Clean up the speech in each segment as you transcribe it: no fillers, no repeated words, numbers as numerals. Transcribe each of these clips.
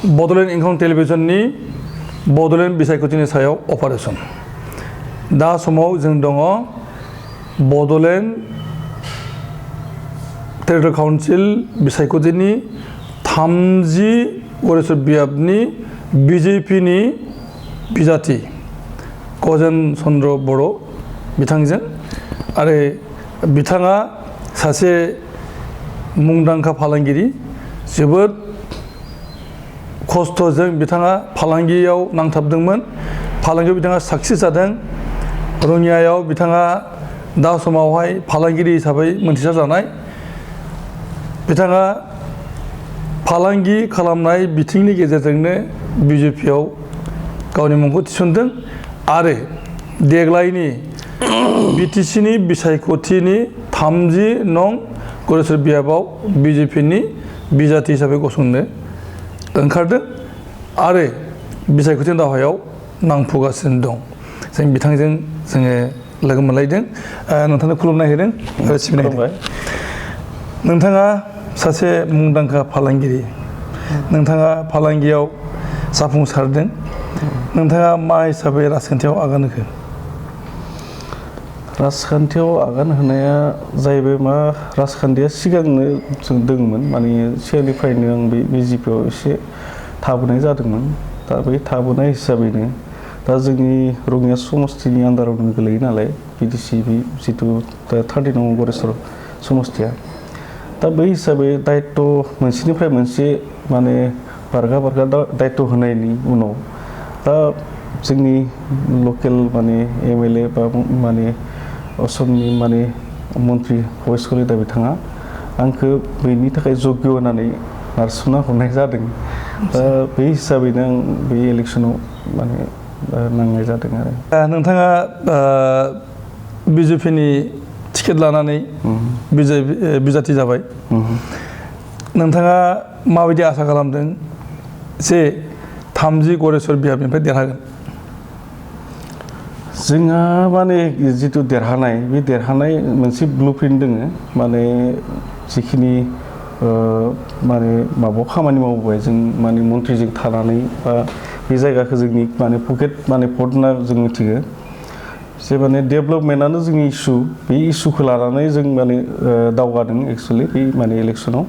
बड'लेण्ड इंखं टेलिभिजननि बड'लेण्ड बिसायख'थिनि सायाव अपारेशन दा समाव जों दङ बड'लेण्ड टेरिट'रियेल काउन्सिल बिसायख'थिनि 30 गरेस्वर बियाबनि बिजेपिनि बिजाथि गजेन चन्द्र बर' बिथांजों आरो बिथाङा सासे मुंदांखा फालांगिरि जोबोद खस्थ'जों बिथाङा फालांगियाव नांथाबदोंमोन फालांगियाव बिथाङा साक्सेस जादों रङियायाव बिथाङा दा समावहाय फालांगिरि हिसाबै मोनथिसार जानाय बिथाङा फालांगि खालामनाय बिथिंनि गेजेरजोंनो बिजेपियाव गावनि मुंखौ थिसनदों आरो देग्लायनि बिटिसिनि बिसायख'थिनि 30 नं गरेस्वर बियाबाव बिजेपिनि बिजाथि हिसाबै गसंनो ओंखारदों आरो बिसायख'थि दावहायाव नांफुगासिनो दं जों बिथांजों जोङो लोगो मोनलायदों नोंथांनो खुलुमनाय होदों आरो सिबिनाय होदों नोंथाङा सासे मुंदांखा फालांगिरि नोंथाङा फालांगियाव जाफुंसारदों नोंथाङा मा हिसाबै राजखान्थियाव आगान होखो राजखान्थियाव आगान होनाया जाहैबाय मा राजखान्थिया सिगांनो जों दङमोन माने सिगांनिफ्रायनो आं बे बिजेपियाव एसे थाबोनाय जादोंमोन दा बै थाबोनाय हिसाबैनो दा जोंनि रङिया समस्तिनि आन्दारावनो गोलैयो नालाय बिटिसि जिथु 30 नं गरेस्वर समस्तिया दा बै हिसाबै दायित्व मोनसेनिफ्राय मोनसे माने बारगा दायित्व होनायनि उनाव दा जोंनि लकेल माने एमएलए बा माने असमनि माने मन्त्रि भइस कलिता बिथाङा आंखौ बेनि थाखाय जग्य होनानै नारसोमना हरनाय जादों दा बे हिसाबैनो आं बे इलेक्सनाव माने नांनाय जादों आरो नोंथाङा बिजेपिनि टिकेट लानानै बिजाथि जाबाय नोंथाङा माबायदि आसा खालामदों जे 30 गरेस्वर बियाबनिफ्राय देरहागोन जोंहा माने जिथु देरहानाय बे देरहानाय मोनसे ब्लुप्रिन्ट दोङो माने जिखिनि माने माबायाव खामानि मावबाय जों माने मन्थ्रिजों थानानै बा बे जायगाखौ जोंनि माने पकेट माने भट होनना जों मिथिगो जे माने डेभेलपमेन्टआनो जोंनि इस्यु बे इस्युखौ लानानै जों माने दावगादों एक्सुवेलि बे माने इलेक्सनाव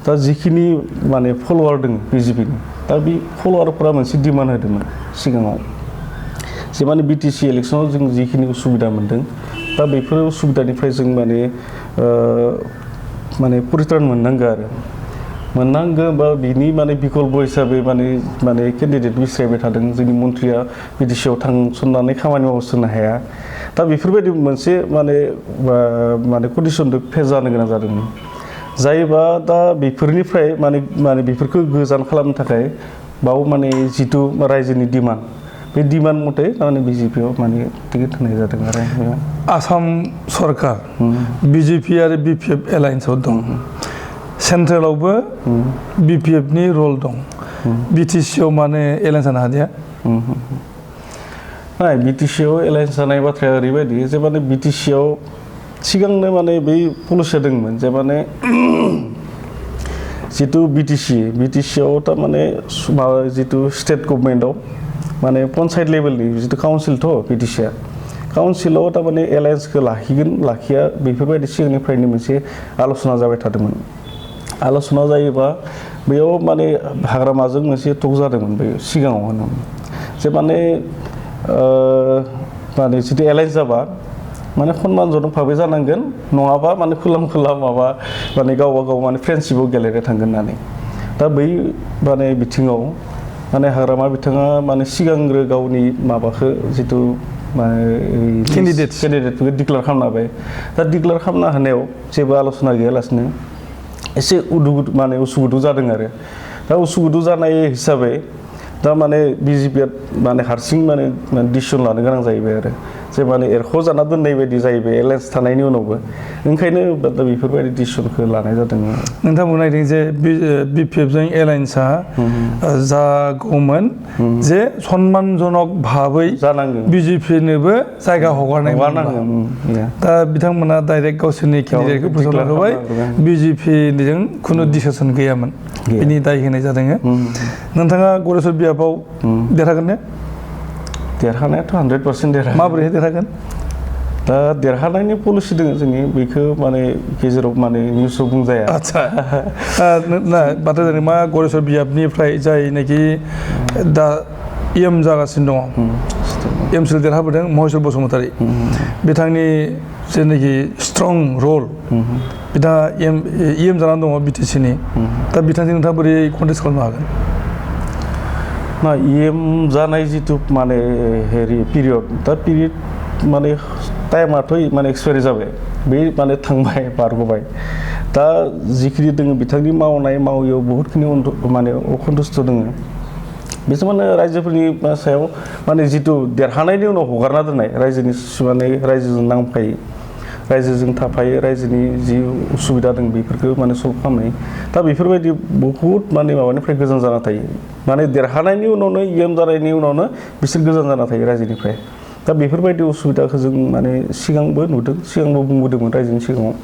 दा जिखिनि माने फल'वार दङ बिजेपिनि दा बे फल'वारफोरा मोनसे डिमान्ड होदोंमोन सिगाङाव जे माने बिटिसि इलेक्सनाव जों जिखिनि उसुबिदा मोन्दों दा बेफोर उसुबिदानिफ्राय जों माने परित्रान मोननांगौ बा बिनि माने बिकल्प हिसाबै माने केन्डिडेट बिसायबाय थादों जोंनि मन्थ्रिया बिटिसिआव थांसननानै खामानि मावसोनो हाया दा बेफोरबायदि मोनसे माने कन्डिसनजों फेस जानो गोनां जादोंमोन जायोबा दा बेफोरनिफ्राय माने बेफोरखौ गोजान खालामनो थाखाय बाव माने जिथु रायजोनि डिमान्ड बे डिमान्ड मथे माने बिजेपियाव माने टिकेट होनाय जादों आरो आसाम सरकार बिजेपि आरो बिपिएफ एलायन्सआव दं सेन्ट्रेलावबो बिपिएफनि रल दं बिटिसिआव माने एलायन्स जानो हादिया बिटिसिआव एलायन्स जानाय बाथ्राया ओरैबायदि जे माने बिटिसिआव सिगांनो माने बै पलिसिया दंमोन जे माने जिथु बिटिसिआव थारमाने जिथु स्टेट गभर्नमेन्टआव माने पन्सायत लेभेलनि जिथु काउन्सिलथ' बिटिसिआ काउन्सिलाव थारमाने एलायन्सखौ लाखिया बेफोरबायदि सिगांनिफ्रायनो मोनसे आल'सना जाबाय थादोंमोन आल'सना जायोबा बेयाव माने हाग्रामाजों मोनसे टक जादोंमोन बे सिगाङाव जे माने जिथु एलायन्स जाबा माने सन्मानजनक भाबै जानांगोन नङाबा माने खुला माबा माने गावबा गाव माने फ्रेन्डशिपआव गेलेनो थांगोन होननानै दा बै माने बिथिङाव माने हाग्रामा बिथाङा माने सिगांग्रो गावनि माबाखौ जिथु केन्डिडेटफोरखौ डिक्लेयार खालामना होबाय दा डिक्लेयार खालामना होनायाव जेबो आल'सना गैयालासिनो एसे उसुगुदु जादों आरो दा उसुगुदु जानाय हिसाबै दा माने बिजेपिया माने हारसिं माने डिसिसन लानो गोनां जाहैबाय आरो जे माने एरख'जाना दोननाय बायदि जाहैबाय एलायन्स थानायनि उनावबो ओंखायनो दा बेफोरबायदि डिसिसनखौ लानाय जादों नोंथां बुंनायदों जे बिपिएफजों एलायन्सआ जागौमोन जे सनमानजनक भाबै जानांगौ बिजेपिनोबो जायगा हगारनाय दा बिथांमोना डाइरेक्ट गावसोरनि केन्डिडेटखौ फोसावलांबाय बिजेपिजों खुनु डिसकासन गैयामोन बिनि दाय होनाय जादों नोंथाङा गरेस्वर बियाबाव देरहागोन ने देरहानायाथ' 100% देरहा माबोरैहाय देरहागोन दा देरहानायनि पलिसि दङ जोंनि बेखौ माने गेजेराव माने निउसाव बुंजाया आदसा ना बाथ्रा जादों मा गरेस्वर बियाबनिफ्राय जायनाखि दा एम जागासिनो दङ एमसिल देरहाबोदों महेश्वर बसुमतारी बिथांनि जेनाखि स्ट्रं रल बिथाङा एम जानानै दङ बिटिसिनि दा बिथांजों नोंथाङा बोरै कन्टेस्ट खालामनो हागोन ना एम जानाय जिथु माने हेरि पिरियड दा पिरियड माने टाइमाथ' माने एक्सपायारि जाबाय बे माने थांबाय बारग'बाय दा जिखिनि दङ बिथांनि मावैयाव बहुतखिनि माने असन्तुष्ट दङ बिसोर माने रायजोफोरनि सायाव माने जिथु देरहानायनि उनाव हगारना दोननाय रायजोनि माने रायजोजों नांफायो रायजोजों थाफायो रायजोनि जि उसुबिदा दं बेफोरखौ माने सल्भ खालामनाय दा बेफोरबायदि बहुद माने माबानिफ्राय गोजान जाना थायो माने देरहानायनि उनावनो एम जानायनि उनावनो बिसोर गोजान जाना थायो रायजोनिफ्राय दा बेफोरबायदि उसुबिदाखौ जों माने सिगांबो नुदों सिगांबो बुंबोदोंमोन रायजोनि सिगाङाव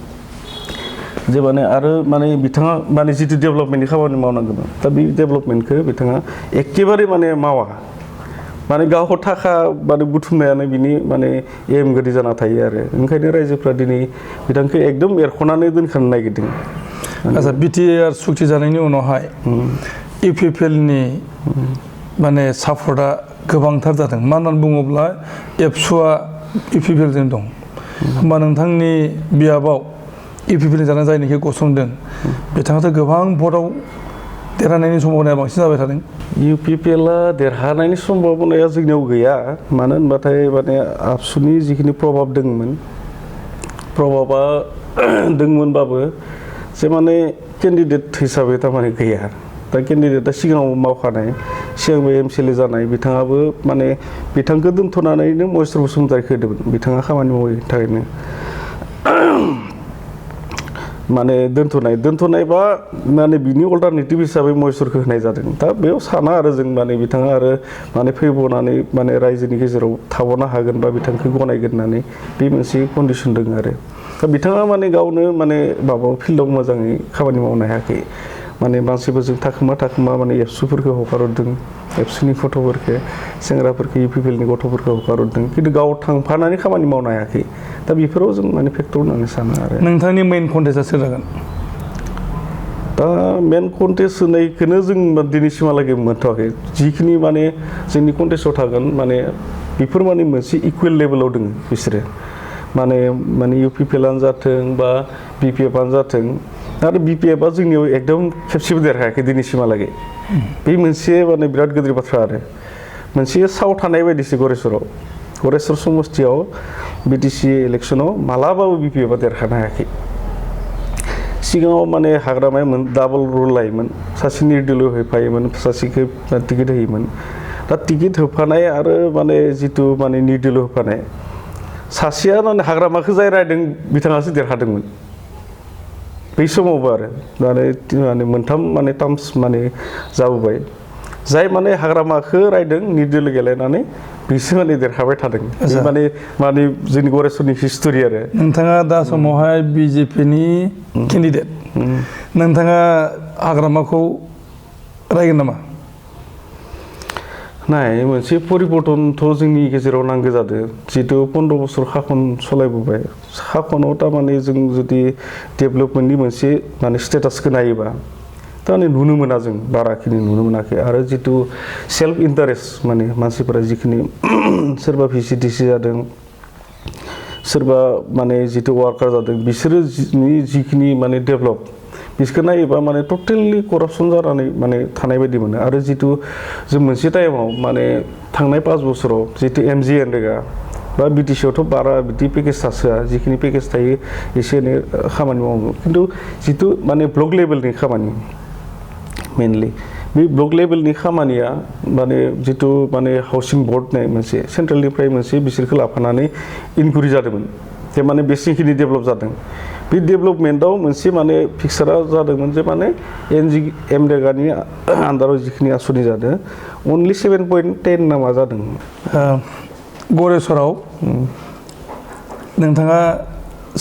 जे माने आरो माने बिथाङा माने जिथु डेभेलपमेन्टनि खामानि मावनांगौमोन दा बे डेभेलपमेन्टखौ बिथाङा एखेबारे माने मावा माने गाव थाखा माने बुथुमनायानो बिनि माने एम गदि जाना थायो आरो ओंखायनो रायजोफ्रा दिनै बिथांखौ एकदम एरख'नानै दोनखानो नागिरदों आচ্ছা बिटिआर सुक्ति जानायनि उनावहाय इउपिपिएलनि माने सापर्टआ गोबांथार जादों मा होननानै बुङोब्ला एबसुआ इउपिपिएलजों दं होमबा नोंथांनि बियाबाव इउपिपिएल जाना जायनोखि गसंदों बिथाङाथ' गोबां भटआव देरहानायनि सम्भावनाया बांसिन जाबाय थादों इउपिपिएलआ देरहानायनि सम्भावनाया जोंनियाव गैया मानो होनबाथाय माने आबसुनि जिखिनि प्रभाब दंमोन प्रभाबा दंमोनबाबो जे माने केन्डिडेट हिसाबै थारमाने गैया दा केन्डिडेटआ सिगाङाव मावखानाय सिगांबो एमसिएलए जानाय बिथाङाबो माने बिथांखौ दोनथ'नानैनो महेश्वर बसुमतारीखौ होदोंमोन बिथाङा खामानि मावैनि थाखायनो माने दोनथ'नाय बा माने बिनि अल्टारनेटिभ हिसाबै महेश्वरखौ होनाय जादों दा बेयाव साना आरो जों माने बिथाङा आरो माने फैबावनानै माने रायजोनि गेजेराव थाबावनो हागोन बा बिथांखौ गनायगोन होननानै बे मोनसे कन्डिसन दङ आरो दा बिथाङा माने गावनो माने माबा फिल्डआव मोजाङै खामानि मावनो हायाखै माने मानसिफोरजों थाखोमा माने एबसुफोरखौ हगारहरदों एबसुनि गथ'फोरखौ सेंग्राफोरखौ इउपिपिएलनि गथ'फोरखौ हगारहरदों खिन्थु गाव थांफानानै खामानि मावनो हायाखै दा बेफोराव जों माने फेक्टर होननानै सानो आरो नोंथांनि मेइन कन्टेस्टआ सोर जागोन दा मेइन कन्टेस्ट होनायखौनो जों दिनैसिमहालागै मोनथ'वाखै जिखिनि माने जोंनि कन्टेस्टआव थागोन माने बेफोर माने मोनसे इकुवेल लेभेलाव दङ बिसोरो माने इउपिपिएलआनो जाथों बा बिपिएफआनो जाथों आरो बिपिएफआ जोंनियाव एकदम खेबसेबो देरहायाखै दिनैसिमहालागै बे मोनसे माने बिराद गिदिर बाथ्रा आरो मोनसे साव थानाय बायदिसो गरेस्वर समस्तियाव बिटिसि इलेक्सनाव मालाबाबो बिपिएफआ देरहानो हायाखै सिगाङाव माने हाग्रामाया डाबल रुल लायोमोन सासे निर्दलीय होफायोमोन सासेखौ टिकेट होयोमोन दा टिकेट होफानाय आरो माने जिथु माने निर्दलीय होफानाय सासेया माने हाग्रामाखौ जाय रायदों बिथाङासो देरहादोंमोन बै समावबो आरो माने मोनथाम माने टार्म्स माने जाबोबाय जाय माने हाग्रामाखौ रायदों निर्दलीय गेलेनानै बिसोर माने देरहाबाय थादों माने जोंनि गरेस्वरनि हिस्टरि आरो नोंथाङा दा समावहाय बिजेपिनि केन्डिडेट नोंथाङा हाग्रामाखौ रायगोन नामा नाय मोनसे परिबर्तनथ' जोंनि गेजेराव नांगौ जादों जिहेतु 15 बोसोर शासन सालायबोबाय शासनाव थारमाने जों जुदि डेभेलपमेन्टनि मोनसे माने स्टेटासखौ नायोबा थारमाने नुनो मोना जों बाराखिनि नुनो मोनाखै आरो जितु सेल्फ इन्टारेस्ट माने मानसिफोरा जिखिनि सोरबा भिसिडिसि जादों सोरबा माने जितु वार्कार जादों बिसोरो जिखिनि माने डेभेलप बिसोरखौ नायोबा माने टटेलि करापसन जानानै माने थानाय बायदि मोनो आरो जितु जों मोनसे टाइमाव माने थांनाय 5 बोसोराव जितु एमजिएनरेगा बा बिटिसिआवथ' बारा बिदि पेकेज थासोआ जिखिनि पेकेज थायो एसे एनै खामानि मावो खिन्थु जितु माने ब्लक लेभेलनि खामानि मेनलि बे ब्लक लेभेलनि खामानिया माने जितु माने हाउसिं बोर्ड होननाय मोनसे सेन्ट्रेलनिफ्राय मोनसे बिसोरखौ लाफानानै इनकुरि जादोंमोन जे माने बेसेखिनि डेभेलप जादों बे डेभेलपमेन्टआव मोनसे माने फिक्सारा जादोंमोन जे माने एमरेगानि आन्दाराव जिखिनि आसनि जादों अनलि 7.10 नामा जादों गरेस्वराव नोंथाङा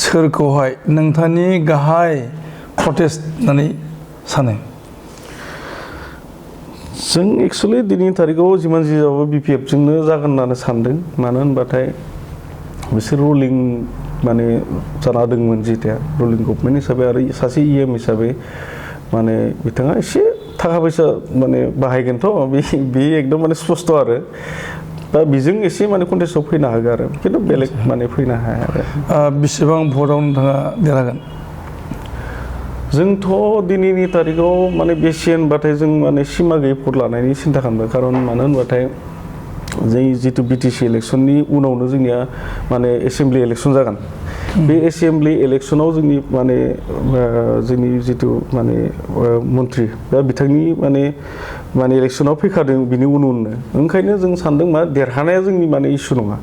सोरखौहाय नोंथांनि गाहाय प्रटेस्ट होननानै सानो जों एक्सुवेलि दिनैनि तारिखाव जिमान जि जाबाबो BPF जोंनो जागोन होननानै सानदों मानो होनबाथाय बिसोर रुलिं माने जाना दंमोन जितिया रुलिं गभर्नमेन्ट हिसाबै आरो सासे EM हिसाबै माने बिथाङा एसे थाखा फैसा माने बाहायगोनथ' बे एकदम माने स्पस्ट आरो दा बेजों एसे माने कन्टेस्टआव फैनो हागोन आरो खिन्थु बेलेग माने फैनो हाया आरो बेसेबां भटआव नोंथाङा देरहागोन जोंथ' दिनैनि तारिखाव माने बेसे होनबाथाय जों माने सिमा गैयै भट लानायनि सिन्था खालामदों खारन मानो होनबाथाय जों जितु BTC इलेक्सननि उनावनो जोंनिया माने एसेम्बलि इलेक्सन जागोन बे एसेम्बलि इलेक्सनाव जोंनि माने जोंनि जितु माने मन्थ्रि दा बिथांनि माने इलेक्सनाव फैखादों बिनि उननो ओंखायनो जों सानदों मा देरहानाया जोंनि माने इसु नङा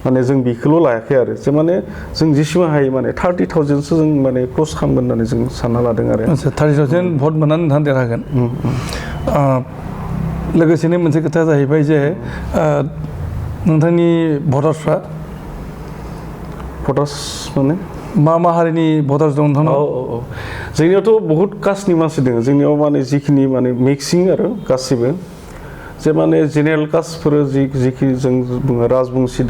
माने जों बेखौल' लायाखै आरो जे माने जों जेसेबां हायो माने 30,000सो जों माने क्रस खालामगोन होननानै जों सानना लादों आरो 30,000 भट मोननानै नोंथाङा देरहागोन लोगोसेनो मोनसे खोथा जाहैबाय जे नोंथांनि भटार्सफ्रा भटार्स माने मा हारिनि भटार्स दं नोंथांनाव जोंनियावथ' बहुत कास्टनि मानसि दङ जोंनियाव माने जिखिनि माने मिक्सिं आरो गासिबो जे माने जेनेरेल कास्टफोर जिखि जों बुङो राजबंसि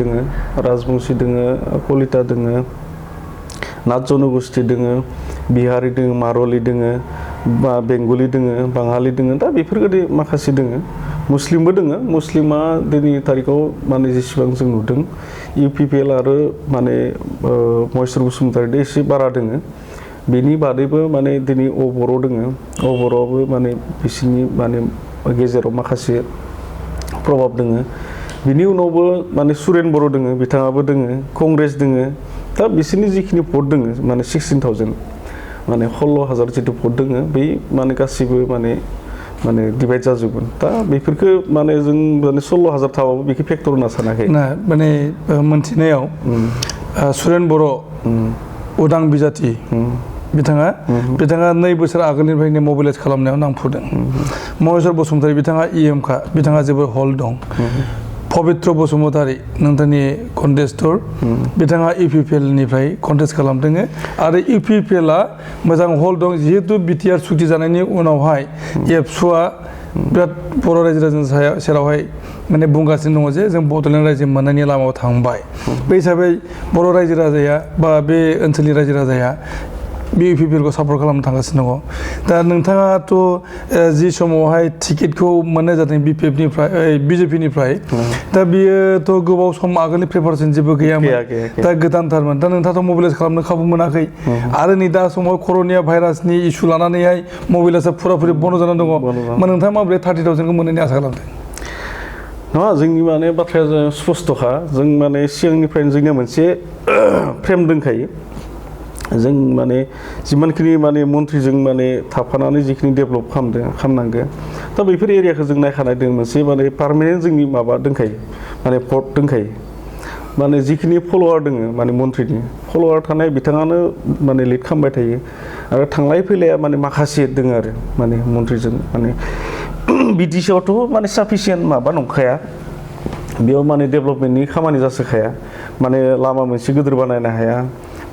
दोङो कलिता दोङो नाथ जनगोष्ठी दोङो बिहारि दोङो मार'वारि दोङो बा बेंगलि दोङो बाङालि दोङो दा बेफोरबायदि माखासे दोङो मुस्लिमबो दोङो मुस्लिमा दिनैनि तारिखाव माने जेसेबां जों नुदों UPPL आरो माने महेश्वर बसुमतारी एसे बारा दोङो बेनि बादैबो माने दिनै बर' दोङो बर'आवबो माने बिसोरनि माने गेजेराव माखासे प्रभाब दोङो बिनि उनावबो माने सुरेन बर' दोङो बिथाङाबो दोङो कंग्रेस दोङो दा बिसोरनि जिखिनि भट दोङो माने 16,000 माने 16,000 जितु भट दोङो बै माने गासिबो माने डिभाइड जाजोबगोन दा बेफोरखौ माने जों माने 16,000 थाबाबो बेखौ फेक्टर होनना सानाखै ना माने मोनथिनायाव सुरेन बर' उदां बिजाथि बिथाङा 2 बोसोर आगोलनिफ्रायनो मबिलाइज खालामनायाव नांफुदों महेश्वर बसुमतारी बिथाङा EM खा बिथाङा जोबोर हल्ड दं पबित्र बसुमतारी नोंथांनि कन्टेस्टर बिथाङा UPPL निफ्राय कन्टेस्ट खालामदों आरो UPPL आ मोजां हल्ड दं जिहेतु BTR सुक्ति जानायनि उनावहाय एबसुआ बिराद बर' रायजो राजानि सेरावहाय माने बुंगासिनो दङ जे जों बड'लेण्ड रायजो मोननायनि लामायाव थांबाय बे हिसाबै बर' रायजो राजाया बा बे ओनसोलनि रायजो राजाया बे UPPL खौ सापर्ट खालामनो थांगासिनो दङ दा नोंथाङाथ' जि समावहाय टिकेटखौ मोननाय जादों BJP निफ्राय दा बियोथ' गोबाव सम आगोलनि प्रिपारेसन जेबो गैयामोन दा गोदानथारमोन दा नोंथाङाथ' मबिलाइज खालामनो खाबु मोनाखै आरो नै दा समाव कर'निया भाइरासनि इसु लानानैहाय मबिलाइजआ फुराफुरि बन्द' जानानै दङ नोंथाङा माबोरै 30,000खौ मोननायनि आसा खालामदों नङा जोंनि माने बाथ्राया स्पस्तखा जों माने सिगांनिफ्रायनो जोंनिया मोनसे फ्रेम दंखायो जों माने जिमानखिनि माने मन्थ्रिजों माने थाफानानै जिखिनि डेभेलप खालामनांगो दा बेफोर एरियाखौ जों नायखानाय दं मोनसे माने पार्मानेन्ट जोंनि माबा दंखायो माने भट दंखायो माने जिखिनि फल'वार दङ माने मन्थ्रिनि फल'वार थानाय बिथाङानो माने लिड खालामबाय थायो आरो थांलाय फैलाया माने माखासे दङ आरो माने मन्थ्रिजों माने BTC आवथ' माने साफिसियेन्ट माबा नंखाया बेयाव माने डेभेलपमेन्टनि खामानि जासोखाया माने लामा मोनसे गिदिर बानायनो हाया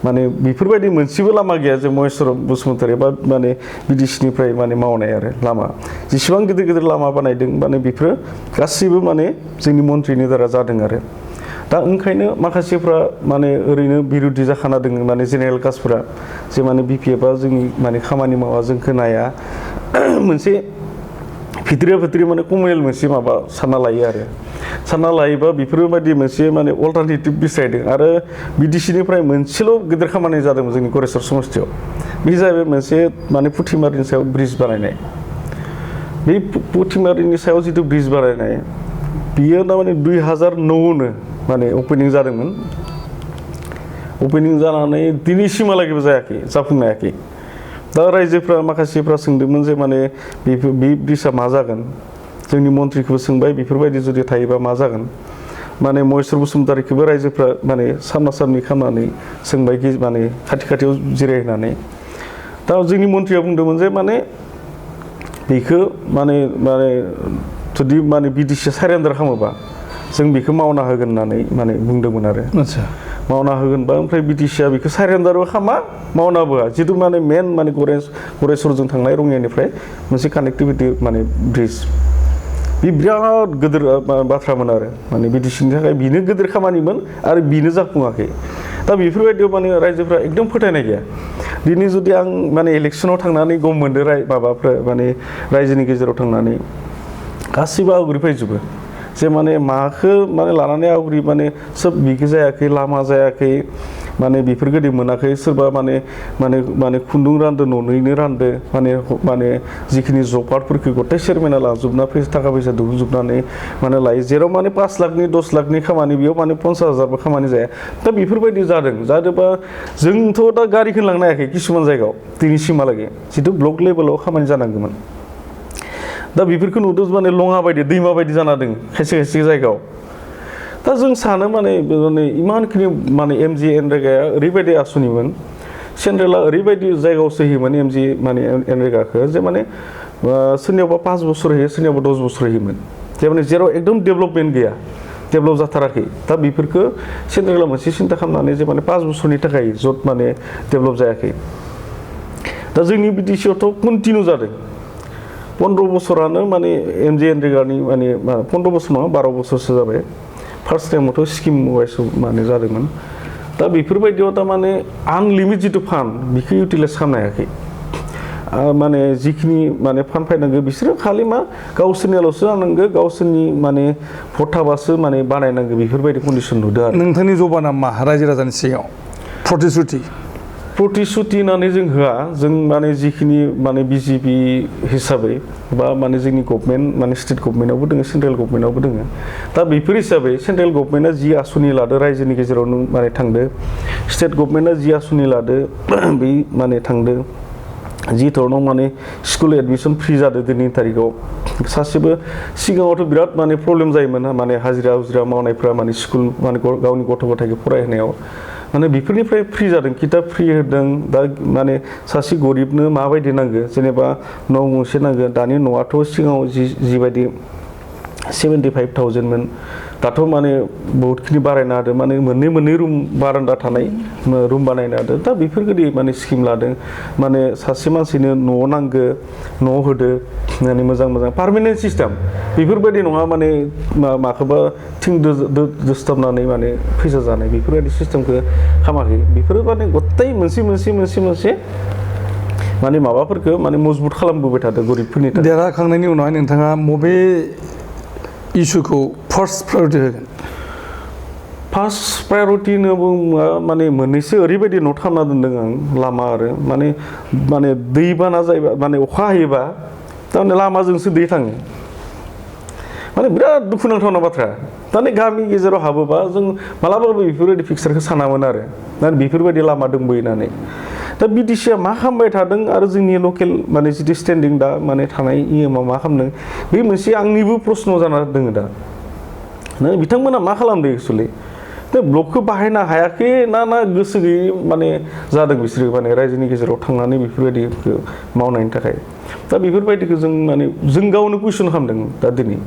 माने बेफोरबायदि मोनसेबो लामा गैया जे महेश्वर बसुमतारी बा माने BDC निफ्राय माने मावनाय आरो लामा जेसेबां गिदिर लामा बानायदों माने बेफोरो गासिबो माने जोंनि मन्थ्रिनि दारा जादों आरो दा ओंखायनो माखासेफ्रा माने ओरैनो बिरुद्धि जाखाना दङ माने जेनेरेल कास्टफोरा जे माने BPF आ जोंनि माने खामानि मावा जोंखौ नाया मोनसे भितरि माने कमनेल मोनसे माबा सानना लायो आरो सानना लायोबा बेफोरबायदि मोनसे माने अल्टारनेटिभ बिसायदों आरो BDC निफ्राय मोनसेल' गिदिर खामानि जादोंमोन जोंनि गरेस्वर समस्थियाव बे जाहैबाय मोनसे माने पुथिमारिनि सायाव ब्रिज बानायनाय बे पुथिमारिनि सायाव जितु ब्रिज बानायनाय बियो थारमाने 2009 माने अपेनिं जादोंमोन अपेनिं जानानै दिनैसिमहालागैबो जायाखै जाफुंनो हायाखै दा रायजोफ्रा माखासेफ्रा सोंदोंमोन जे माने बे ब्रिजआ मा जागोन जोंनि मन्थ्रिखौबो सोंबाय बेफोरबायदि जुदि थायोबा मा जागोन माने महेश्वर बसुमतारीखौबो रायजोफ्रा माने सामना-सामनि खालामनानै सोंबाय माने खाथियाव जिरायहोनानै दा जोंनि मन्थ्रिया बुंदोंमोन जे माने बेखौ माने जुदि माने बिटिसिया सारेन्डार खालामोबा जों बेखौ मावना होगोन होननानै माने बुंदोंमोन आरो आदसा मावना होगोनबा ओमफ्राय बिटिसिया बेखौ सारेन्डारबो खालामा मावनाबो होआ जिथु माने मेन माने गरेस्वरजों थांनाय रङियानिफ्राय मोनसे कानेक्टिभिटि माने ब्रिज बे बिराद गिदिर बाथ्रामोन आरो माने बिटिसिनि थाखाय बेनो गिदिर खामानिमोन आरो बेनो जाफुङाखै दा बेफोरबायदियाव माने रायजोफ्रा एकदम फोथायनाय गैया दिनै जुदि आं माने इलेक्सनाव थांनानै गम मोनदो माबाफ्रा माने रायजोनि गेजेराव थांनानै गासैबो आवग्रि फैजोबो जे माने माखौ माने लानानै आवग्रि माने सोब बिखो जायाखै लामा जायाखै माने बेफोरबायदि मोनाखै सोरबा माने खुन्दुं रानदो न'नैनो रानदो माने जिखिनि जब कार्डफोरखौ गथाय चेयारमेना लाजोबना थाखा फैसा दिहुनजोबनानै माने लायो जेराव माने 5 लाखनि 10 लाखनि खामानि बेयाव माने 50,000बो खामानि जाया दा बेफोरबायदि जादोंबा जोंथ' दा गारिखौनो लांनो हायाखै किसुमान जायगायाव दिनैसिमहालागै जिथु ब्लक लेभेलाव खामानि जानांगौमोन दा बेफोरखौ नुदों माने लङा बायदि दैमा बायदि जाना दं खायसे जायगायाव दा जों सानो माने इमानखिनि माने MG एनरेगाया ओरैबायदि आसनिमोन सेन्ट्रेला ओरैबायदि जायगायावसो होयोमोन MG माने एनरेगाखौ जे माने सोरनियावबा 5 बोसोर होयो सोरनियावबा 10 बोसोर होयोमोन जे माने जेराव एकदम डेभेलपमेन्ट गैया डेभेलप जाथाराखै दा बेफोरखौ सेन्ट्रेला मोनसे सिन्था खालामनानै जे माने 5 बोसोरनि थाखाय जत माने डेभेलप जायाखै दा जोंनि बिटिसियावथ' कन्टिनिउ जादों 15 बोसोरानो माने MG एनरेगानि माने 15 बोसोर नङा 12 बोसोरसो जाबाय फार्स्ट टाइमावथ' स्किम वाइस माने जादोंमोन दा बेफोरबायदियाव दा माने आनलिमिट जिथु फान्ड बेखौ इउटिलाइज खालामनो हायाखै माने जिखिनि माने फान्ड फैनांगौ बिसोरो खालि मा गावसोरनियाल'सो जानांगौ गावसोरनि माने भट थाबासो माने बानायनांगौ बेफोरबायदि कन्डिसन नुदों आरो नोंथांनि जबाना मा रायजो राजानि सिगाङाव प्रतिश्रुति होननानै जों होआ जों माने जिखिनि माने बिजेपि हिसाबै बा माने जोंनि गभर्नमेन्ट माने स्टेट गभर्नमेन्टआवबो दङ सेन्ट्रेल गभर्नमेन्टआवबो दङ दा बेफोर हिसाबै सेन्ट्रेल गभर्नमेन्टआ जि आसनि लादो रायजोनि गेजेराव माने थांदो स्टेट गभर्नमेन्टआ जि आसनि लादो बै माने थांदो जि धरनाव माने स्कुल एडमिसन फ्रि जादों दिनैनि तारिखाव सासेबो सिगाङावथ' बिराद माने प्रब्लेम जायोमोन माने हाजिरा मावनायफ्रा माने स्कुल माने गावनि गथ' गथायखौ फरायहोनायाव माने बेफोरनिफ्राय फ्रि जादों किताब फ्रि होदों दा माने सासे गरिबनो माबायदि नांगौ जेनेबा न' गंसे नांगौ दानि न'आथ' सिगाङाव जिबायदि 75,000मोन दाथ' माने बहुतखिनि बारायना होदों माने मोननै रुम बारान्दा थानाय रुम बानायना होदों दा बेफोरबायदि माने स्किम लादों माने सासे मानसिनो न' नांगौ न' होदो माने मोजां पार्मानेन्ट सिस्टेम बेफोरबायदि नङा माने माखौबा थिं दोसथाबनानै माने फैसा जानाय बेफोरबायदि सिस्टेमखौ खालामाखै बेफोरो माने गथाय मोनसे माने माबाफोरखौ माने मजबुत खालामबोबाय थादों गरिबफोरनि थाखाय देरहाखांनायनि उनावहाय नोंथाङा बबे इस्युखौ फार्स्ट प्रायरिटि होगोन फार्स्ट प्रायरिटि होनोब्ला माने मोननैसो ओरैबायदि नट खालामना दोन्दों आं लामा आरो माने दैबाना जायोबा माने अखा हायोबा थारमाने लामाजोंसो दै थाङो माने बिराद दुखुनांथावना बाथ्रा दानि गामि गेजेराव हाबोबा जों मालाबाबो बेफोरबायदि पिक्सारखौ सानामोन आरो दा बेफोरबायदि लामा दंबोयो होननानै दा बिटिसिया मा खालामबाय थादों आरो जोंनि लकेल माने जितु स्टेन्डिं दा माने थानाय इएमआव मा खालामदों बे मोनसे आंनिबो प्रश्न जाना दङ दा बिथांमोना मा खालामदों एक्सुवेलि दा ब्लकखौ बाहायनो हायाखै ना गोसो गैयै माने जादों बिसोरो माने रायजोनि गेजेराव थांनानै बेफोरबायदिखौ मावनायनि थाखाय दा बेफोरबायदिखौ जों माने जों गावनो कुइसन खालामदों दा दिनै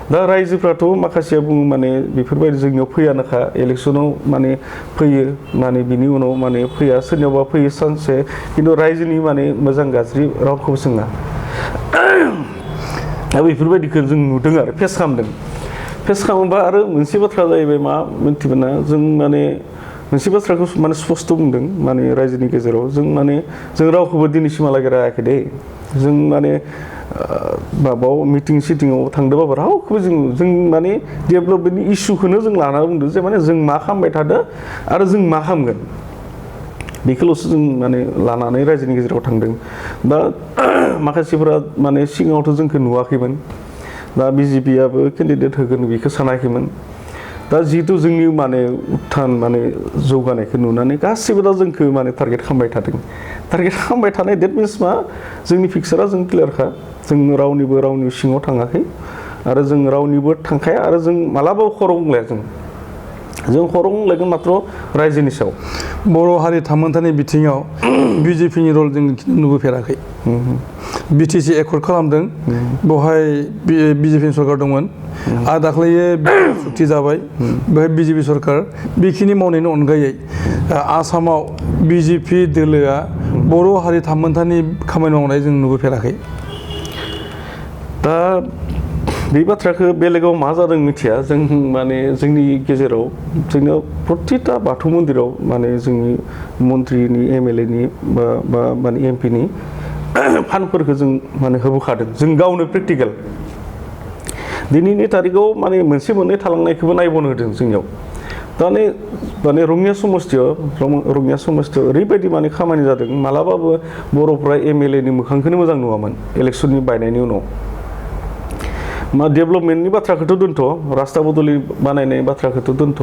दा रायजोफ्राथ' माखासेया बुङो माने बेफोरबायदि जोंनियाव फैयानोखा इलेक्सनाव माने फैयो माने बिनि उनाव माने फैया सोरनियावबा फैयो सानसे खिन्थु रायजोनि माने मोजां गाज्रि रावखौबो सोङा दा बेफोरबायदिखौ जों नुदों आरो फेस खालामोबा आरो मोनसे बाथ्रा जाहैबाय मा मिन्थिबायना जों माने मोनसे बाथ्राखौ माने स्पस्ट बुंदों माने रायजोनि गेजेराव जों रावखौबो दिनैसिमहालागै रायाखै दे जों माने माबायाव मिटिं सिटिङाव थांदोंबाबो रावखौबो जों माने डेभेलपमेन्टनि इस्युखौनो जों लाना बुंदों जे माने जों मा खालामबाय थादों आरो जों मा खालामगोन बेखौल'सो जों माने लानानै रायजोनि गेजेराव थांदों दा माखासेफोरा माने सिगाङावथ' जोंखौ नुवाखैमोन दा बिजेपियाबो केन्डिडेट होगोन बेखौ सानाखैमोन दा जिहेतु जोंनि माने उत्थान माने जौगानायखौ नुनानै गासिबो दा जोंखौ माने टारगेट खालामबाय थादों टारगेट खालामबाय थानाय डेट मिन्स मा जोंनि फिक्सारा जों क्लियारखा जों रावनिबो सिङाव थाङाखै आरो जों रावनिबो थांखाया आरो जों मालाबाबो खर' बुंलाया जों खर' बुंलायगोन मात्र रायजोनि सायाव बर' हारि थामोनथानि बिथिङाव बिजेपिनि रल जों नुबोफेराखै बिटिसि एकर्ड खालामदों बेवहाय बिजेपि सरकार दंमोन आरो दाख्लैयो सुक्ति जाबाय बेवहाय बिजेपि सरकार बेखिनि मावनायनि अनगायै आसामाव बिजेपि दोलोआ बर' हारि थामोनथानि खामानि मावनाय जों नुबोफेराखै दा बे बाथ्राखौ बेलेगाव मा जादों मिथिया जों माने जोंनि गेजेराव जोंनियाव प्रतिथा बाथौ मन्दिराव माने जोंनि मन्त्रिनि एमएलएनि बा माने एमपिनि फान्डफोरखौ जों माने होबोखादों जों गावनो प्रेक्टिकेल दिनैनि तारिखाव माने मोनसे मोननै थालांनायखौबो नायबोनो होदों जोंनियाव माने रङिया समस्थियाव ओरैबायदि माने खामानि जादों मालाबाबो बर'फ्रा एमएलएनि मोखांखौनो मोजां नुवामोन इलेक्सननि बायनायनि उनाव मा डेभेलपमेन्टनि बाथ्राखौथ' दोनथ' रास्ता बदलि बानायनाय बाथ्राखौथ' दोनथ'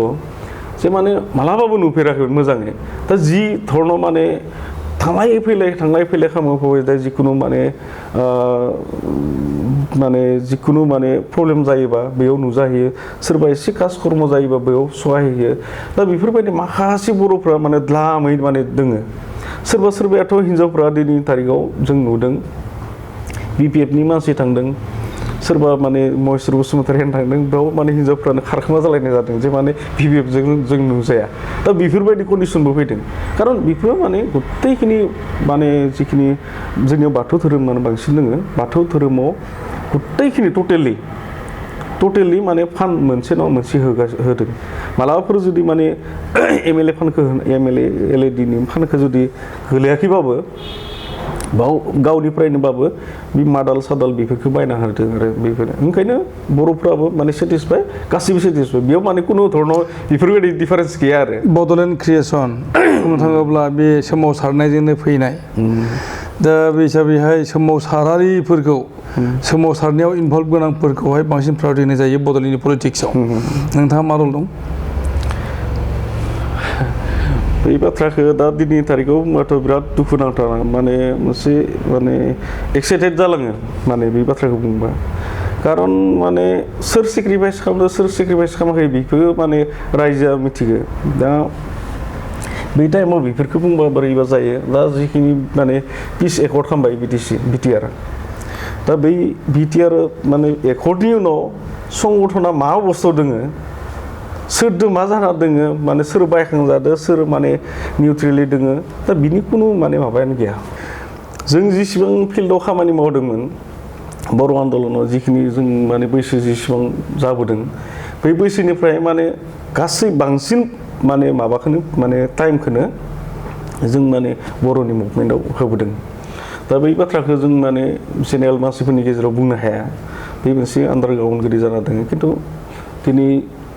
जे माने मालाबाबो नुफेराखैमोन मोजाङै दा जि धरन माने थांलाय फैलाय खालामो दा जिखुनु माने प्रब्लेम जायोबा बेयाव नुजाहैयो सोरबा एसे काज कर्म जायोबा बेयाव सहाय होयो दा बेफोरबायदि माखासे बर'फ्रा माने द्लामै माने दोङो सोरबायाथ' हिनजावफ्रा दिनैनि तारिखाव जों नुदों बिपिएफनि मानसि थांदों सोरबा माने महेश्वर बसुमतारी थांदों बेयाव माने हिनजावफ्रानो खारखोमा जालायनाय जादों जे माने बिपिएफजों जों नुजाया दा बेफोरबायदि कन्डिसनबो फैदों खारन बेफोरो माने गथायखिनि माने जिखिनि जोंनियाव बाथौ धोरोम माने बांसिन दोङो बाथौ धोरोमाव गथायखिनि टटेलि माने फान्ड मोनसे नङा मोनसे होदों मालाबाफोर जुदि माने एमएलए फान्डखौ एमएलए एलएडिनि फान्डखौ जुदि गोलैयाखैबाबो बाव गावनिफ्रायनोबाबो बे मादाल सादाल बेफोरखौ बायना होदों आरो बेफोरो ओंखायनो बर'फ्राबो माने सेटिसफाइ गासिबो सेटिसफाइ बेयाव माने खुनु धरनाव बेफोरबायदि डिफारेन्स गैया आरो बड'लेण्ड क्रिएसन बुंनो थाङोब्ला बे सोमावसारनायजोंनो फैनाय दा बे हिसाबैहाय सोमावसारारिफोरखौ सोमावसारनायाव इनभल्भ गोनांफोरखौहाय बांसिन प्रायरिटि होनाय जायो बड'लेण्डनि पलिटिक्सआव नोंथाङा मा रल दं बे बाथ्राखौ दा दिनैनि तारिखाव होनबाथ' बिराद दुखुनांथाव माने मोनसे माने एक्साइटेड जालाङो माने बे बाथ्राखौ बुंबा खारन माने सोर सेक्रिफाइस खालामदों सोर सेक्रिफाइस खालामाखै बेखौ माने रायजोआ मिथिगो दा बे टाइमाव बेफोरखौ बुंबा बोरैबा जायो दा जिखिनि माने पिस एकर्ड खालामबाय बिटिआर दा बै बिटिआर माने एकर्डनि उनाव संगठना मा अबस्थायाव दोङो सोरदो मा जाना दोङो माने सोर बायखांजादों सोर माने निउट्रेलि दोङो दा बिनि खुनु माने माबायानो गैया जों जेसेबां फिल्डआव खामानि मावदोंमोन बर' आन्दलनाव जिखिनि जों माने बैसो जेसेबां जाबोदों बै बैसोनिफ्राय माने गासै बांसिन माने माबाखौनो माने टाइमखौनो जों माने बर'नि मुभमेन्टआव होबोदों दा बै बाथ्राखौ जों माने जेनेरेल मानसिफोरनि गेजेराव बुंनो हाया बे मोनसे आन्दारग्राउन्ड गोदै जाना दङ खिन्थु दिनै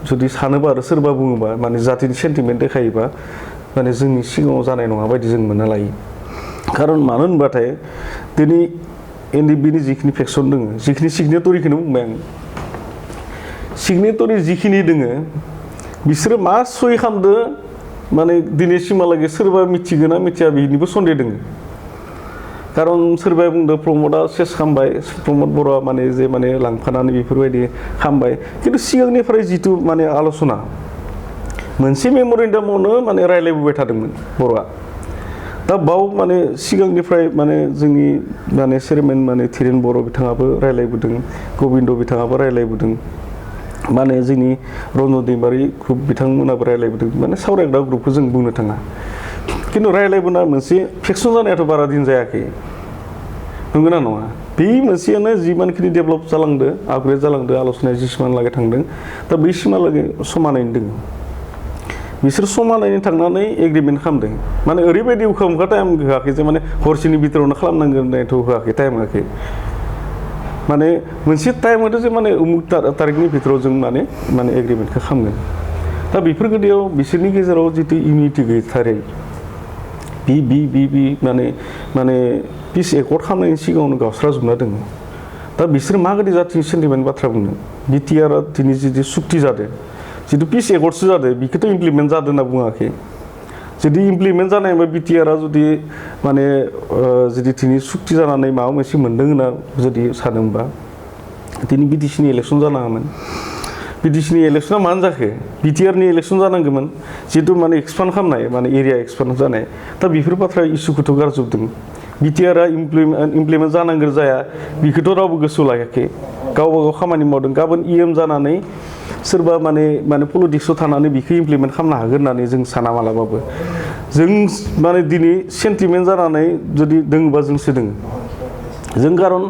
जुदि सानोबा आरो सोरबा बुङोबा माने जातिनि सेन्टिमेन्ट देखायोबा माने जोंनि सिगाङाव जानाय नङा बायदि जों मोनना लायो खारन मानो होनबाथाय दिनै एनडिएफबिनि जिखिनि फेक्सन दङ जिखिनि सिगनेटरिखौनो बुंबाय आं सिगनेटरि जिखिनि दोङो बिसोरो मा सहि खालामदो माने दिनैसिमहालागै सोरबा मिथिगोन ना मिथिया बिनिबो सन्देह दोङो खारन सोरबाया बुंदों प्रमदआ सेस खालामबाय प्रमद बर'आ माने जे माने लांफानानै बेफोरबायदि खालामबाय खिन्थु सिगांनिफ्राय जिथु माने आल'सना मोनसे मेम'रेन्डामावनो माने रायज्लायबोबाय थादोंमोन बर'आ दा बाव माने सिगांनिफ्राय माने जोंनि माने चेयारमेन माने धीरेन बर' बिथाङाबो रायज्लायबोदों गबिन्द बिथाङाबो रायज्लायबोदों माने जोंनि रन्जन दैमारि ग्रुप बिथांमोनाबो रायज्लायबोदों माने सावरायग्रा ग्रुपखौ जों बुंनो थाङा खिन्थु रायज्लायबोना मोनसे फेक्सन जानायाथ' बारा दिन जायाखै नंगौना नङा बे मोनसेयानो जिमानखिनि डेभेलप जालांदो आपग्रेड जालांदो आल'सनाया जिसिमहालागै थांदों दा बैसिमहालागै समानैनो दङ बिसोर समानैनो थांनानै एग्रिमेन्ट खालामदों माने ओरैबायदि उखा टाइम होआखै जे माने हरसेनि भितरावनो खालामनांगोन होननायथ' होआखै टाइम होआखै माने मोनसे टाइम होदो जे माने उमुक तारिखनि भितराव जों माने एग्रिमेन्टखौ खालामगोन दा बेफोर गोदैयाव बिसोरनि गेजेराव जितु इउनिटि गैथारै बि माने पिस एकर्ड खालामनायनि सिगाङावनो गावस्राजोबना दङ दा बिसोर माबायदि जातिनि सेन्टिमेन्ट बाथ्रा बुंनो बिटिआरआ दिनै जि सुक्ति जादों जितु पिस एकर्डसो जादों बेखौथ' इमप्लिमेन्ट जादों होनना बुङाखै जुदि इमप्लिमेन्ट जानायबा बिटिआरआ जुदि माने जुदि दिनै सुक्ति जानानै माबा मोनसे मोन्दों होनना जुदि सानोबा दिनै बिटिसिनि इलेक्सन जानाङामोन बिटिसिनि इलेक्सना मानो जाखो बिटिआरनि इलेक्सन जानांगौमोन जितु माने एक्सपान्ड खालामनाय माने एरिया एक्सपान्ड जानाय दा बेफोर बाथ्रा इसुखौथ' गारजोबदों बिटिआरआ इमप्लिमेन्ट जानांगौ जाया बेखौथ' रावबो गोसोआव लायाखै गावबा गाव खामानि मावदों गाबोन इएम जानानै सोरबा माने पलिटिक्सआव थानानै बेखौ इमप्लिमेन्ट खालामनो हागोन होननानै जों साना मालाबाबो जों माने दिनै सेन्टिमेन्ट जानानै जुदि दोङोबा जोंसो दोङो जों खारन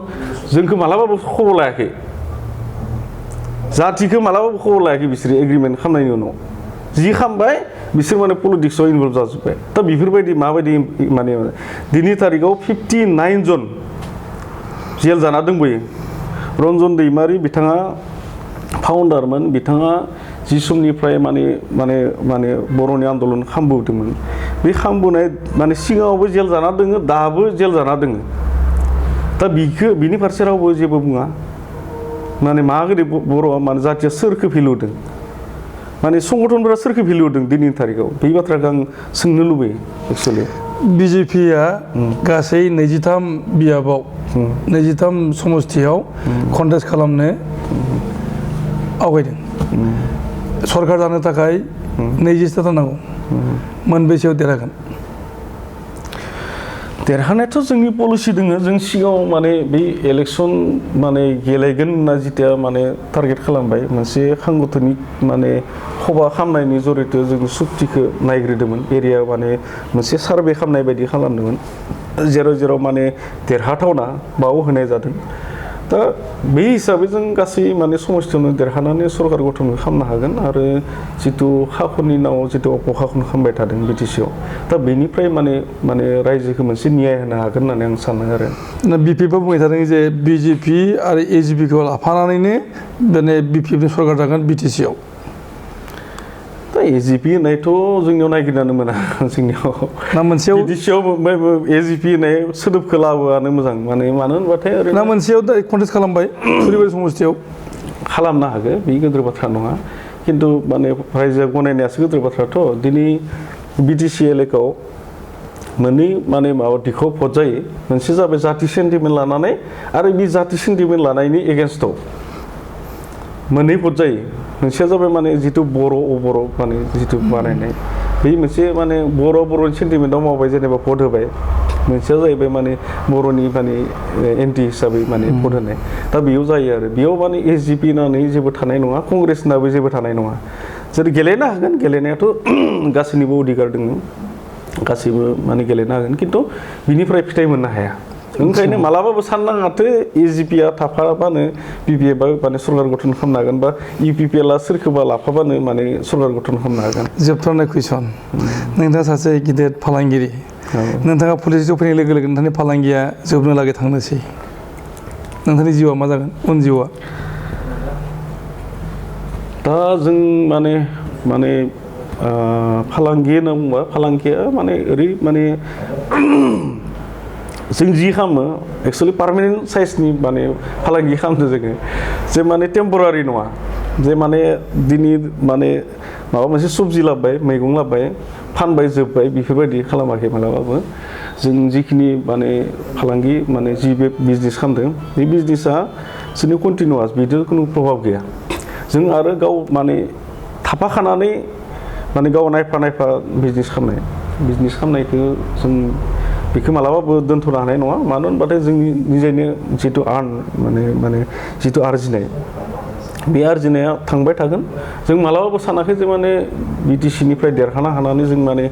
जोंखौ मालाबाबो खबर लायाखै जातिखौ मालाबाबो खबर लायाखै बिसोरो एग्रिमेन्ट खालामनायनि उनाव जि खालामबाय बिसोर माने पलिटिक्सआव इनभल्भ जाजोब्बाय दा बेफोरबायदि माबायदि माने दिनै थारिखआव 59 जन जेल जाना दंबोयो रन्जन दैमारि बिथाङा फाउन्डारमोन बिथाङा जि समनिफ्राय माने बर'नि आन्दलन खालामबोदोंमोन बे खालामबोनाय माने सिगाङावबो जेल जाना दोङो दाबो जेल जाना दोङो दा बिनि फारसे रावबो जेबो बुङा माने मागोदि बर'आ माने जातिया सोरखौ भेलु होदों माने संगठनफोरा सोरखौ भेलु होदों दिनैनि थारिखआव बे बाथ्राखौ आं सोंनो लुबैयो एक्सुवेलि बिजेपिया गासै 23 बियाबाव 23 समस्थियाव कन्टेस्ट खालामनो आवगायदों सरकार जानो थाखाय 20 नांगौ मोनबेसेयाव देरहागोन देरहानायाथ' जोंनि पलिसि दोङो जों सिगाङाव माने बे इलेक्सन माने गेलेगोन होनना जिथिया माने टारगेट खालामबाय मोनसे सांगठनिक माने खबा खालामनायनि जरियते जों सुक्तिखौ नायग्रोदोंमोन एरिया माने मोनसे सार्भे खालामनाय बायदि खालामदोंमोन जेराव माने देरहाथावना बाव होनाय जादों दा बे हिसाबै जों गासै माने समस्थियावनो देरहानानै सरकार गठन खालामनो हागोन आरो जितु खाखननि नामाव जितु अपखाखन खालामबाय थादों बिटिसिआव दा बेनिफ्राय माने रायजोखौ मोनसे न्याय होनो हागोन होननानै आं सानो आरो बिपिएफआ बुंबाय थादों जे बिजेपि आरो एजिपिखौ लाफानानैनो माने बिपिएफनि सरकार जागोन बिटिसिआव दा एजिपि होननायथ' जोंनियाव नायगिरनानै मोना जोंनियाव ना मोनसेयाव बिटिसिआव एजिपि होननाय सोदोबखौ लाबोआनो मोजां मानो होनबाथाय ना मोनसेयाव कन्टेस्ट खालामबाय थुरिबारि समस्थियाव खालामनो हागोन बे गिदिर बाथ्रा नङा खिन्थु माने रायजोआ गनायनायासो गिदिर बाथ्राथ' दिनै बिटिसि एलेकायाव मोननै माने माबा दिखाव भट जायो मोनसे जाबाय जाति सेन्टिमेन्ट लानानै आरो बे जाति सेन्टिमेन्ट लानायनि एगेन्स्टआव मोननै भट जायो मोनसेया जाबाय माने जितु बर' माने जितु बानायनाय बे मोनसे माने बर'नि सेन्टिमेन्टआव मावबाय जेनेबा भट होबाय मोनसेया जाहैबाय माने बर'नि माने एन्टि हिसाबै माने भट होनाय दा बेयाव जायो आरो बेयाव माने एसजिपि होननानै जेबो थानाय नङा कंग्रेस होननाबो जेबो थानाय नङा जेरै गेलेनो हागोन गेलेनायाथ' गासैनिबो अधिकार दङ गासैबो माने गेलेनो हागोन खिन्थु बिनिफ्राय फिथाइ मोननो हाया ओंखायनो मालाबाबो साननाङाथो एजिपिआ थाफाबानो बिपिएफआ माने सरकार गठन खालामनो हागोन बा इउपिपिएलआ सोरखौबा लाफाबानो माने सरकार गठन खालामनो हागोन जोबथारनाय कुइसन नोंथाङा सासे गिदिर फालांगिरि नोंथाङा पलिटिक्सआव फैनाय लोगो लोगो नोंथांनि फालांगिया जोबनो लागै थांनोसै नोंथांनि जिउआ मा जागोन उन जिउआ दा जों माने फालांगि होनना बुंबा फालांगिया माने ओरै माने जों जि खालामो एक्सुवेलि पार्मानेन्ट साइजनि माने फालांगि खालामदों जोङो जे माने टेम्परारि नङा जे माने दिनै माने माबा मोनसे सबजि लाबोबाय मैगं लाबोबाय फानबाय जोब्बाय बेफोरबायदि खालामाखै मालाबाबो जों जिखिनि माने फालांगि माने जि बे बिजनेस खालामदों बे बिजनेसा जोंनि कन्टिनिउवास बिदि खुनु प्रभाब गैया जों आरो गाव माने थाफाखानानै माने गाव नायफा बिजनेस खालामनायखौ जों बेखौ मालाबाबो दोनथ'नो हानाय नङा मानो होनबाथाय जोंनि निजेनो जितु माने जितु आरजिनाय बे आरजिनाया थांबाय थागोन जों मालाबाबो सानाखै जे माने बिटिसिनिफ्राय देरहानो हानानै जों माने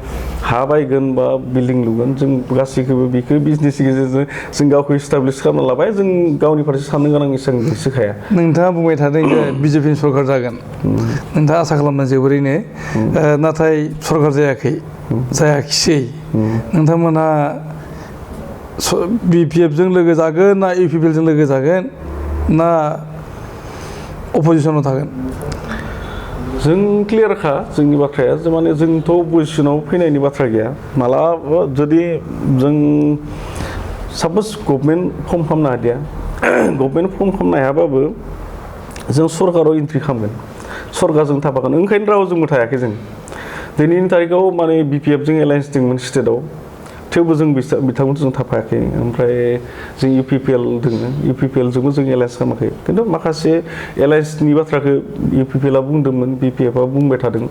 हा बायगोन बा बिल्डिं लुगोन जों गासैखौबो बेखौ बिजनेसनि गेजेरजों जों गावखौ इस्टाब्लिश खालामना लाबाय जों गावनि फारसे साननो गोनां एसेबां गोसोखाया नोंथाङा बुंबाय थादों जे बिजेपिनि सरकार जागोन नोंथाङा आसा खालामदों जोबोरैनो नाथाय सरकार जायाखिसै नोंथांमोनहा बिपिएफजों लोगो जागोन ना इउपिपिएलजों लोगो जागोन ना अपोजिसनाव थागोन जों क्लियारखा जोंनि बाथ्राया जे माने जोंथ' अपोजिसनाव फैनायनि बाथ्रा गैया मालाबा जुदि जों साप'ज गभर्नमेन्ट फर्म खालामनो हादिया गभर्नमेन्ट फर्म खालामनो हायाबाबो जों सरकाराव एन्ट्रि खालामगोन सरकारजों थाफागोन ओंखायनो रावजोंबो थायाखै जों दिनैनि तारिखाव माने BPF जों एलायन्स दंमोन स्टेटआव थेवबो जों बिथांमोनजों थाफायाखै ओमफ्राय जों UPPL दोङो UPPL जोंबो जों एलायन्स खालामाखै खिन्थु माखासे एलायन्सनि बाथ्राखौ UPPL आ बुंदोंमोन BPF आ बुंबाय थादों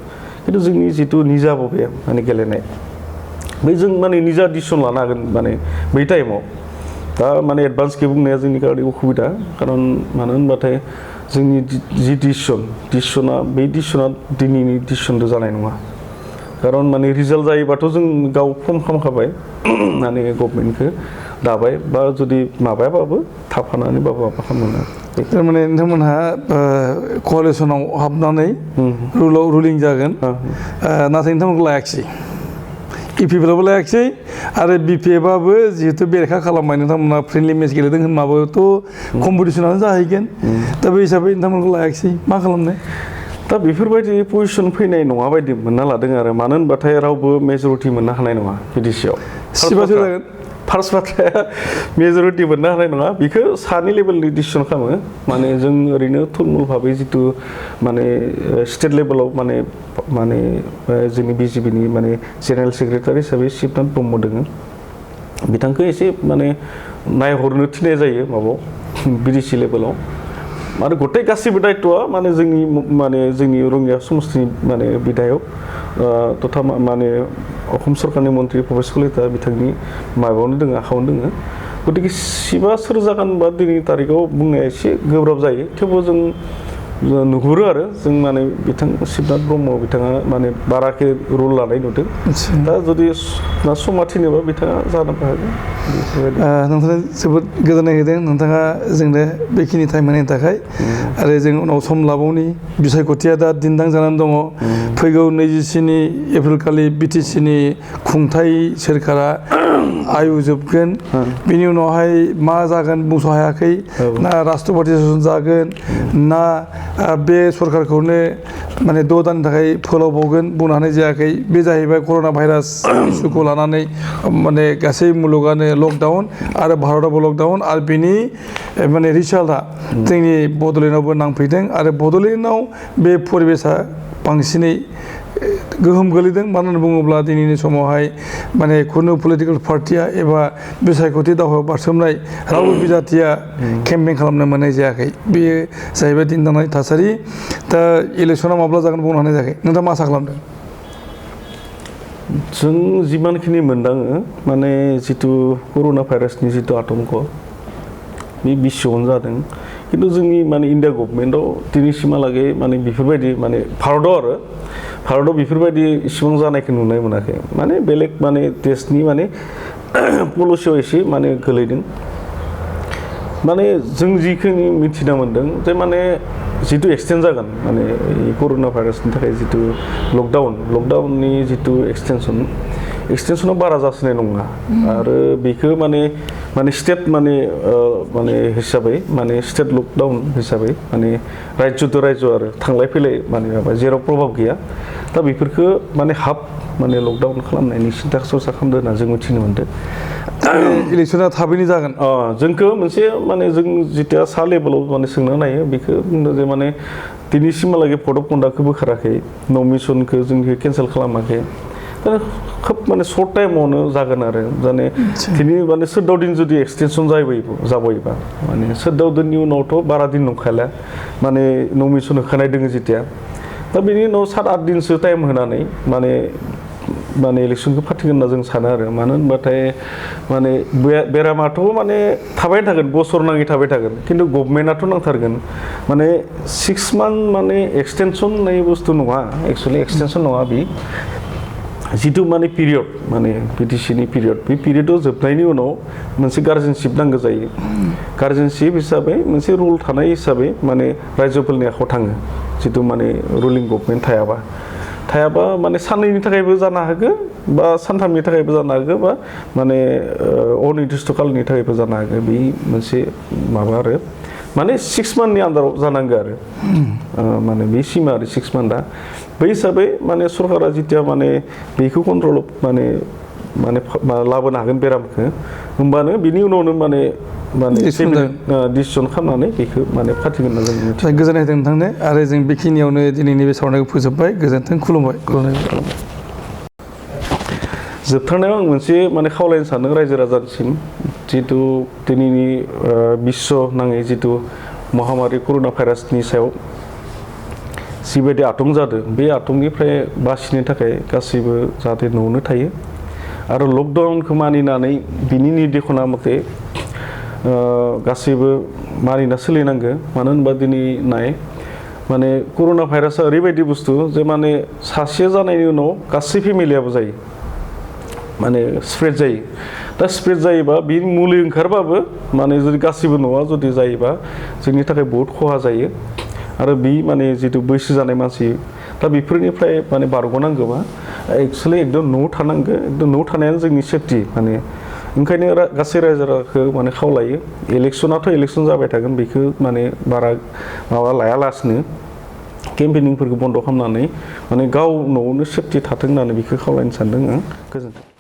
खिन्थु जोंनि जितु निजा बबे माने गेलेनाय बै जों माने निजा डिसिसन लानो हागोन माने बै टाइमाव दा माने एडभान्सखौ बुंनाया जोंनि थाखाय उसुबिदा खारन मानो होनबाथाय जोंनि जि डिसिसना बे डिसिसना दिनैनि डिसिसनजों जानाय नङा खारन माने रिजाल्ट जायोबाथ' जों गाव फर्म खालामखाबाय माने गभर्नमेन्टखौ दाबाय बा जुदि माबायाबाबो थाफानानैबाबो माबा खालामनो थारमाने नोंथांमोनहा क'लिसनाव हाबनानै रुलिं जागोन नाथाय नोंथांमोनखौ लायाखिसै UPPL आबो लायाखिसै आरो BPF आबो जिहेतु बेरेखा खालामबाय नोंथांमोना फ्रेन्डलि मेच गेलेदों होनबाबोथ' कम्पिटिसनानो जाहैगोन दा बे हिसाबै नोंथांमोनखौ लायाखिसै मा खालामनो दा बेफोरबायदि पजिसन फैनाय नङा बायदि मोनना लादों आरो मानो होनबाथाय रावबो मेजरिटि मोननो हानाय नङा बिडिसिआव सिबासो जागोन फार्स्ट बाथ्राया मेजरिटि मोननो हानाय नङा बेखौ सानि लेभेलनि डिसिसन खालामो माने जों ओरैनो थुलमुल भाबै जितु माने स्टेट लेभेलाव माने जोंनि BJPनि माने जेनेरेल सेक्रेटारि हिसाबै शिबनाथ ब्रह्म दोङो बिथांखौ एसे माने नायहरनो थिननाय जायो माबायाव BDC लेभेलाव माने गथाय गासिबो दायित्वआ माने जोंनि रङिया समस्तिनि माने बिधायक तथा माने असम सरकारनि मन्त्रि भबेश कलिता बिथांनि माबायावनो दोङो आखायावनो दोङो गतिके सिबा सोर जागोन बा दिनैनि तारिखाव बुंनाया एसे गोब्राब जायो थेवबो जों नुहुरो आरो जों माने बिथां शिबनाथ ब्रह्म बिथाङा माने बाराखे रुल लानाय नुदों दा जुदि समा थिनोबा बिथाङा जानोबो हागोन नोंथाङा जोबोद गोजोननाय होदों नोंथाङा जोंनो बेखिनि टाइम होनायनि थाखाय आरो जों उनाव सम लाबावनि बिसायख'थिया दा दिन्दां जानानै दङ फैगौ 27 एप्रिल खालि BTCनि खुंथाय सोरखारा आयु जोबगोन बिनि उनावहाय मा जागोन बुंस' हायाखै ना राष्ट्रपति शासन जागोन ना बे सरकारखौनो माने 6 दाननि थाखाय फोलावबावगोन बुंनो हानाय जायाखै बे जाहैबाय कर'ना भाइरास इस्युखौ लानानै माने गासै मुलुगानो लकडाउन आरो भारतआवबो लकडाउन आरो बेनि माने रिजाल्टआ जोंनि बड'लेण्डआवबो नांफैदों आरो बड'लेण्डआव बे परिबेसा बांसिनै गोहोम गोलैदों मानो होनना बुङोब्ला दिनैनि समावहाय माने खुनु पलिटिकेल पार्टिया एबा बिसायख'थि दावहायाव बारसोमनाय रावबो बिजाथिया केम्पेइन खालामनो मोननाय जायाखै बेयो जाहैबाय दिन्दांनाय थासारि दा इलेक्सना माब्ला जागोन बुंनो हानाय जायाखै नोंथाङा मा आसा खालामदों जों जिमानखिनि मोनदाङो माने जितु कर'ना भाइरासनि जितु आतंक बे बिश्वआवनो जादों खिन्थु जोंनि माने इन्डिया गभर्नमेन्टआव दिनैसिमहालागै माने बेफोरबायदि माने भारतआव बेफोरबायदि इसिबां जानायखौ नुनाय मोनाखै माने बेलेग माने देशनि माने पलिसियाव एसे माने गोलैदों माने जों जिखिनि मिथिना मोन्दों जे माने जितु एक्सटेन्ड जागोन माने कर'ना भाइरासनि थाखाय जितु लकडाउननि जितु एक्सटेनसना बारा जासिनाय नङा आरो बेखौ माने स्टेट माने हिसाबै माने स्टेट लकडाउन हिसाबै माने राज्य तो राज्य आरो थांलाय फैलाय माने माबा जेराव प्रभाब गैया दा बेफोरखौ माने माने लकडाउन खालामनायनि सिन्था सरसा खालामदों होनना जों मिथिनो मोन्दों इलेक्सना थाबैनो जागोन जोंखौ मोनसे माने जों जिथिया सा लेभेलाव माने सोंना नायो बेखौ बुंदों जे माने दिनैसिमहालागै भट अफ कन्डाक्टखौ बोखाराखै नमिनेसनखौ जोंखौ केन्सेल खालामाखै खोब माने सर्ट टाइमावनो जागोन आरो माने दिनै माने 14 दिन जुदि एक्सटेनसन जाबायबा माने 14 दिननि उनावथ' बारा दिन नंखाला माने नमिनेसन होखानाय दोङो जेथिया दा बेनि उनाव 7-8 दिनसो टाइम होनानै माने इलेक्सनखौ फाथिगोन होनना जों सानो आरो मानो होनबाथाय माने बेरामाथ' माने थाबाय थागोन बोसोर नाङै थाबाय थागोन खिन्थु गभर्नमेन्टआथ' नांथारगोन माने 6 मान्थ माने एक्सटेनसन होननाय बुस्थु नङा एक्सुवेलि एक्सटेनसन नङा बे जितु माने पिरियड माने BTCनि पिरियड बे पिरियडआव जोबनायनि उनाव मोनसे गार्जेनशिप नांगौ जायो गार्जेनशिप हिसाबै मोनसे रुल थानाय हिसाबै माने रायजोफोरनि आखायाव थाङो जितु माने रुलिं गभर्नमेन्ट थायाबा माने साननैनि थाखायबो जानो हागौ बा सानथामनि थाखायबो जानो हागौ बा माने अनिर्दिष्ट कालनि थाखायबो जानो हागौ बे मोनसे माबा आरो माने 6 मान्थनि आन्दाराव जानांगौ आरो माने बे सिमा आरो 6 मान्थआ बै हिसाबै माने सरकारा जिथिया माने बेखौ कन्ट्रल माने माने लाबोनो हागोन बेरामखौ होमबानो बिनि उनावनो माने डिसिसन खालामनानै बेखौ माने फाथिगोन होनना जों मिथियो। गोजोननाय होदों नोंथांनो आरो जों बेखिनियावनो दिनैनि बे सावरायनायखौ फोजोबबाय गोजोन्थों खुलुमबाय। जोबथारनायाव आं मोनसे माने खावलायनो सानदों रायजो राजानिसिम जिहेतु दिनैनि बिश्व नाङै जितु महामारि कर'ना भाइरासनि सायाव जिबायदि आतंक जादों बे आतंकनिफ्राय बासिनो थाखाय गासैबो जाहाथे न'आवनो थायो आरो लकडाउनखौ मानिनानै बिनि निर्देशना मथे गासैबो मानिना सोलिनांगौ मानो होनबा दिनै नाय माने कर'ना भाइरासआ ओरैबायदि बुस्थु जे माने सासे जानायनि उनाव गासै फेमिलियाबो जायो माने स्प्रेड जायो दा स्प्रेड जायोबा बे मुलि ओंखारबाबो माने जुदि गासैबो न'आ जुदि जायोबा जोंनि थाखाय बहुद खहा जायो आरो बे माने जितु बैसो जानाय मानसि दा बेफोरनिफ्राय माने बारग'नांगौबा एक्सुवेलि एकदम न'आव थानांगौ एकदम न'आव थानायानो जोंनि सेफटि माने ओंखायनो गासै रायजो राजाखौ माने खावलायो इलेक्सनाथ' इलेक्सन जाबाय थागोन बेखौ माने बारा माबा लायालासिनो केम्पेनिंफोरखौ बन्द' खालामनानै माने गाव न'आवनो सेफटि थाथों होननानै बेखौ खावलायनो सानदों आं गोजोन्थों।